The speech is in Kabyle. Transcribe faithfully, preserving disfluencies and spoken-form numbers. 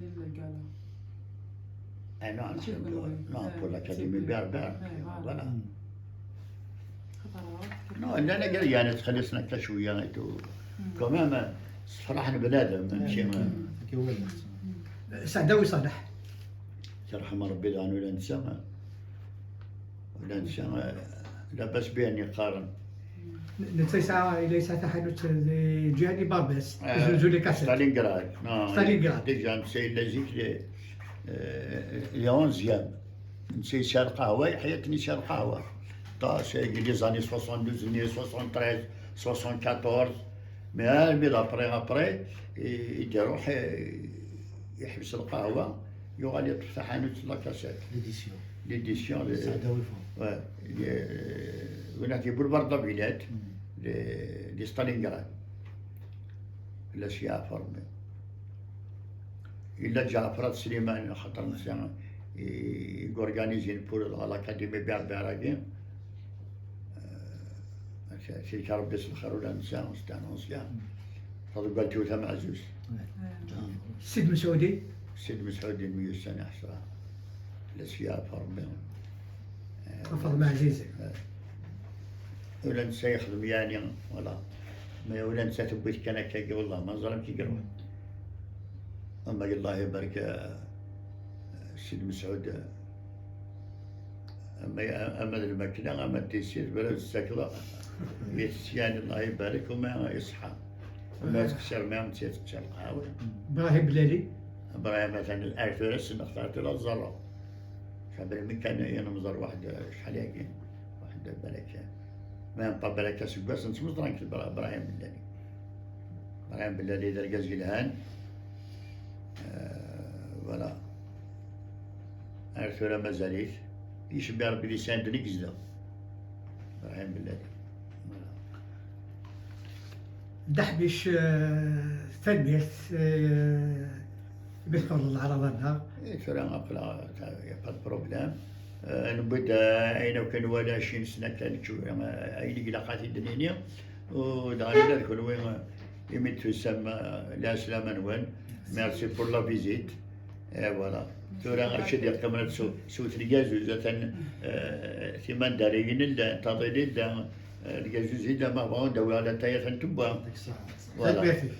Mille Gala. Ah non, Mačči c'est d pour, Benoît. non, Eh, pour c'est l'académie Benoît. Berbère. Eh, voilà. Voilà. Xaṭer, Non, llan akka, yeɛni ttxelliṣen akka cwiya et tout. Quand même, sefraḥen bnadem, mačči. Akka wal. Saɛdawi Ṣaleḥ. Yerḥem Rebbi daɣen ula netta. Ula netta, labas bihan yeqqaren. Netta yesɛa, yella yesɛa taḥanut di ǧiha n Barbès, Eh, zuzzu les cassettes. Stalingrad. Non, Stalingrad. Déjà, netta yella zik les, euh, les onzième. Netta yesɛa lqahwa, yeḥya-ten yesɛa lqahwa. Ta, c'est les années soixante-douze, les soixante-treize, soixante-quatorze. Mais armi d après, après, i, i d-iruḥ, eh, yeḥbes lqahwa, yuɣal yeṭṭef taḥanut n la cassette. L'édition. L'édition, le, Saɛdawi Fo. ouais, le, euh, on a dit boulevard de la Villette, le, de Stalingrad. La Sia formé. Il a déjà fait Slimane, خاطر نسيان, i organizé pour l'académie berbère. Euh, Tirka Rebbi s lxir ula netta, c'est un ancien. Taḍeggalt-iw tameɛzuzt. Sidi Mesɛudi. Sidi Mesɛudi myussan iḥṣa. La sya ɣef Rebbi. Ɣef Rebbi ɛzizen. Ula netta yexdem yeɛni, voilà. Ma ula netta tewwi-t kan akkagi, wallah ma neẓra amek i iruḥ. Ama Allah ibarek, eh, Sidi Mesɛud, eh, ama, ama d lmakla, ama d tissit, bla tettakeḍ, yettyan, Allah ibarek, uma iṣḥa. Uma yettqeṣṣir, ma yettqeṣṣir lqahwa. Ibrahim Belali. Ibrahim atan ar tura ssneɣ-t ar tura ẓerreɣ. Sabri mi kan i nemẓer waḥed, eh, acḥal yagi, waḥed balak, ma yeɛṭa balak aseggas nettmeẓra nekk d Bra-, Ibrahim Belali. Ibrahim Belali d argaz yelhan. Eh, voilà. Ar tura mazal-it. Icebbi Rebbi lisan-nni i yezdeɣ. Ibrahim Belali. Voilà. Dda Ḥbic, eh, tanemmirt, eh, mi tqableḍ leɛraḍa-nneɣ. Eh, tura aql-aɣ, y a pas de problème. Eh, newwi-d, eh, ayen akk nwala, cin sna kan, eh, ayen i ilaq ad t-id-nini. U dɣa nella d kenwi, eh, imi d-tusam, eh, lɛeslama-nwen. Merci pour la visite. Eh, voilà. Tura acu d-yeqqim ad sew-, sewt lgazuz, atan, eh, timandariyin llant, taḍilin llant, eh, lgazuz yella, ma bɣan dawi ɣer latayat n tewwa. Voilà. Tanemmirt-ik.